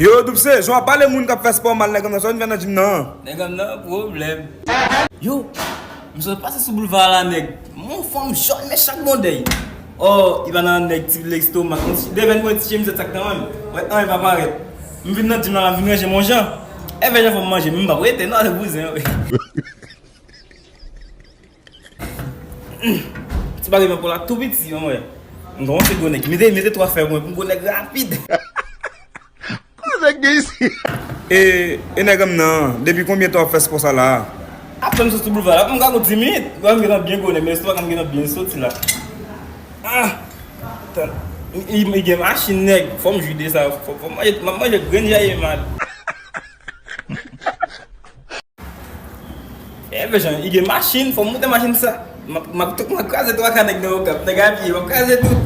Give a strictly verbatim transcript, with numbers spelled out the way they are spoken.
Yo, Doubse, jan w ap pale moun k ap fè spò mal, nèg nan sa w vin fè nan gym nan? Nèg nan pwoblèm. Yo, m sot pase sou boulva la, nèg. Mon fòm jòn, men chak bondèy. Oh, li pa nan nèg ti lestomak. Devan mwen ti chemiz sa k nan men. Wè, anyen pa parèt. M vin nan gym la, m vin ranje mon jan. Evè jan fò m manje, m pa rete non, se bouzen wi. Ti bagay men pou la tou piti, yon wè. M gon se gwo nèg. Mete, mete twa fè mwen pou m gwo nèg rapid. Kote nèg gen isi? E, e nèg m nan, depi konbyen tan w ap fè spò sa la? Apre m sot sou boulva la, m ka gon dis minit. Wè m gentan byen gwo nèg, men estomak m gentan byen soti la. Ah! Tan, li, li gen machin nèg, fò m jwi de sa, fò, fò m manje, m ap manje grenn jaye mal. Evè jan, li gen machin, fò m moute machin sa. M ap, m ap, m ap kraze twa ka nèg nan Okap, nèg a pye, m ap kraze tout.